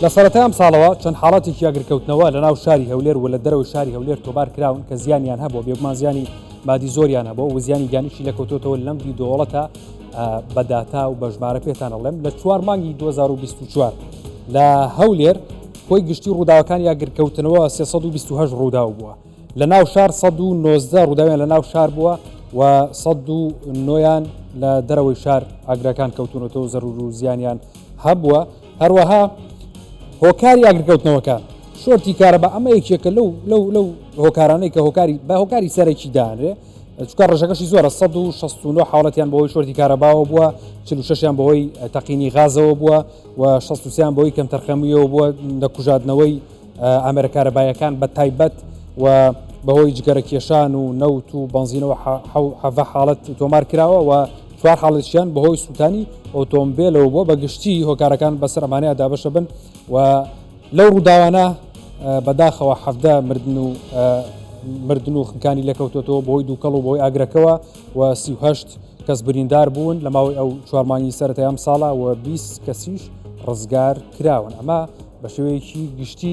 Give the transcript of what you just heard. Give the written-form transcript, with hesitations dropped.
لە سەرەتای ئەمساڵەوە چەند حاڵەتێکی ئاگرکەوتنەوە لە ناو شاری هەولێر و لە دەرەوەی شاری هەولێر تۆمار کراون کە زیانیان هەبووە، بێگومان زیانی مادی زۆریان هەبووە و زیانی گیانیشی لەکەوتۆتەوە. لەم ڤیدۆڵەتە بە داتا و بە ژمارە پێتان ئەڵێم. لە چوار مانگی 2024 لە هەولێر کۆی گشتی ڕووداوەکانی ئاگرکەوتنەوە 328 ڕووداو بووە. لە ناو شار 119 ڕووداویان لە ناو شار بووە و 109یان لە دەرەوەی شار ئاگرەکان کەوتونەتەوە زەرور و زیانیان هەبووە. هەروەها هۆکاری ئاگرکەوتنەوەکان شۆرتی کارەبا، ئەمە یەکێکە لەو لەو لەو هۆکارانەی کە هۆکاری بە هۆکاری سەرەکی دانرێ، چونکە ڕێژەکەشی زۆرە. 169 حاڵەتیان بەهۆی شۆرتی کارەباوە بووە، 46یان بەهۆی تەقینی غازەوە بووە و 63یان بەهۆی کەمتەرخەمیەوە بووە لە کوژاندنەوەی ئامێرە کارەبایەکان بە تایبەت، و بەهۆی جگەرە کێشان و نەوت و بەنزینەوە حەڤە حاڵەت تۆمار کراوە و چوار حاڵەتیان بەهۆی سووتانی ئۆتۆمبیلەوە بووە. بە گشتی هۆکارەکان بەسەر ئەمانەیە دابەشە بن و لەو ڕووداوانە بەداخەوە 17 مردن و مردن و خنکانی لێکەوتۆتەوە بەهۆی دووکەڵ و بەهۆی ئاگرەکەوە و 38 کەس بریندار بوون لە ماوەی ئەو چوار مانگی سەرەتای ئەم ساڵە و 20 کەسیش ڕزگار کراون. ئەمە بە شێوەیەکی گشتی.